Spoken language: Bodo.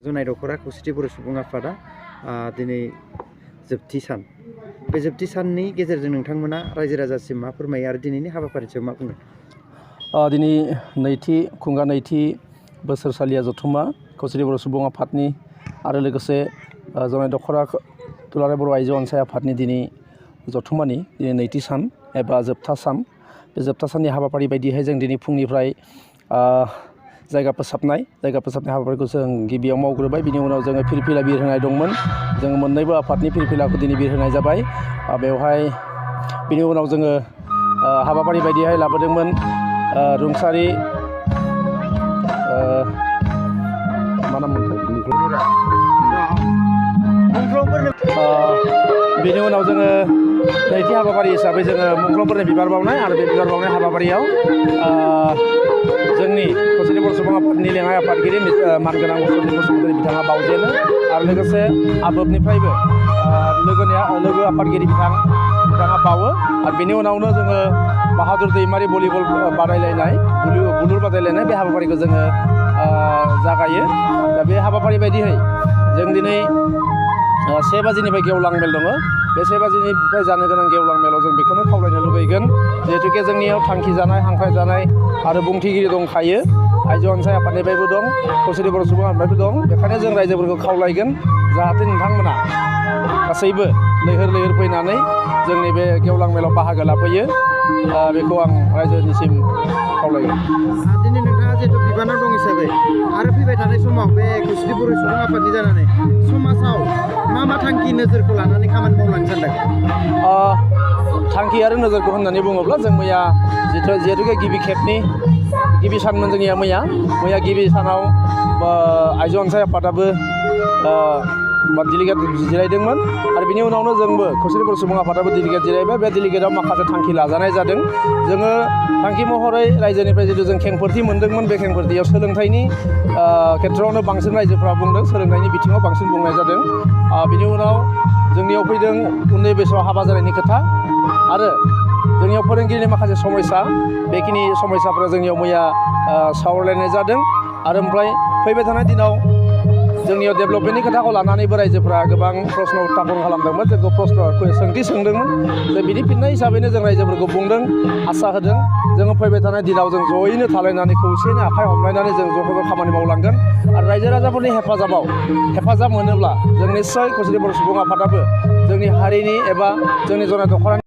जनाय दख'रा खौसेथि बर' सुबुं आफादा दिनै जोबथि सान बे जोबथि साननि गेजेरजों नोंथांमोना रायजो राजासिम मा फोरमायो आरो दिनैनि हाबाफारिनि सायाव मा बुङो? दिनै नैथि बोसोरसालिया जथुम्मा खौसेथि बर' सुबुं आफादनि आरो लोगोसे जनाय दख'रा दुलाराय बर' आइजो अनसाय आफादनि दिनै जथुम्मानि दिनै नैथि सान एबा जोबथा सान। बे जोबथा साननि हाबाफारि बायदिहाय जों दिनै फुंनिफ्राय जायगा फोसाबनाय हाबाफारिखौ जों गिबियाव मावग्रोबाय। बिनि उनाव जोङो फिरफिला बिरहोनाय दंमोन। जों मोननैबो आफादनि फिरफिलाखौ दिनै बिरहोनाय जाबाय। बेवहाय बिनि उनाव जोङो हाबाफारि बायदिहाय लाबोदोंमोन रुंसारि मा नाममोनथाय बेनि उनाव जोङो नैथि हाबाफारि हिसाबै जोङो मुंख्लंफोरनि बिबार बावनाय आरो बे बिबार बावनाय हाबाफारियाव जोंनि खौसेथि बर' सुबुं आफादनि लेङाइ आफादगिरि मानगोनां बसुमतारी बिथाङा बावजेनो आरो लोगोसे आबोबनिफ्रायबो लोगो आफादगिरि बिथाङा बावो। आरो बेनि उनावनो जोङो बाहादुर दैमारि भलिबल बादायलायनाय बुलुर बादायलायनाय बे हाबाफारिखौ जोङो जागायो। दा बे हाबाफारि बायदियै जों दिनै 1 बाजिनिफ्राय गेवलां मेल दङ। बे 1 बाजिनिफ्राय जानो गोनां गेवलां मेलाव जों बेखौनो खावलायनो लुबैगोन जिहेतुके जोंनियाव थांखि जानाय हांख्राय जानाय आरो बुंथिगिरि दंखायो। आइजो अनसाय आफादनिफ्रायबो दं, खौसेथि बर' सुबुं आफादनिफ्रायबो दं। बेखायनो जों रायजोफोरखौ खावलायगोन जाहाथे नोंथांमोना गासैबो लैहोर फैनानै जोंनि बे गेवलां मेलाव बाहागो लाफैयो। बेखौ आं रायजोनिसिम खावलायगोन। दिनै नोंथाङा जिहेतु बिबानाव दं हिसाबै आरो फैबाय थानाय समाव बे खौसेथि बर' सुबुं आफादनि जानानै समाजाव मा थांखि नोजोरखौ लानानै खामानि मावलांनो सानदों? थांखि आरो नोजोरखौ होननानै बुङोब्ला जों मैया जिहेतुके गिबि सानमोन जोंनिया मैया गिबि सानाव आइजो अनसाय आफादाबो डेलिगेट जिरायदोंमोन आरो बिनि उनावनो जोंबो खौसेथि बर' सुबुं आफादाबो डेलिगेट जिरायबाय। बे डेलिगेटआव माखासे थांखि लाजानाय जादों। जोङो थांखि महरै रायजोनिफ्राय जितु जों खेंफोरथि मोनदोंमोन, बे खेंफोरथियाव सोलोंथाइनि खेथ्रआवनो बांसिन रायजोफ्रा बुंदों, सोलोंथाइनि बिथिङाव बांसिन बुंनाय जादों। बिनि उनाव जोंनियाव फैदों उन्दै बैसोआव हाबा जानायनि खोथा आरो जोंनियाव फोरोंगिरिनि माखासे समस्या, बेखिनि समस्याफोरा जोंनियाव मैया सावरायलायनाय जादों। आरो ओमफ्राय फैबाय थानाय दिनाव जोंनियाव डेभेलपमेन्टनि खोथाखौ लानानैबो रायजोफ्रा गोबां प्रश्न उत्थापन खालामदोंमोन, जोंखौ सोंथि सोंदोंमोन। जों बिनि फिननाय हिसाबैनो जों रायजोफोरखौ बुंदों, आसा होदों जोङो फैबाय थानाय दिनाव जों जयैनो थालायनानै खौसेयैनो आखाइ हमलायनानै जों ज' खामानि मावलांगोन। आरो रायजो राजाफोरनि हेफाजाब मोनोब्ला जों निस्सय खौसेथि बर' सुबुं आफादाबो जोंनि हारिनि एबा जोंनि जनाय दख'रानि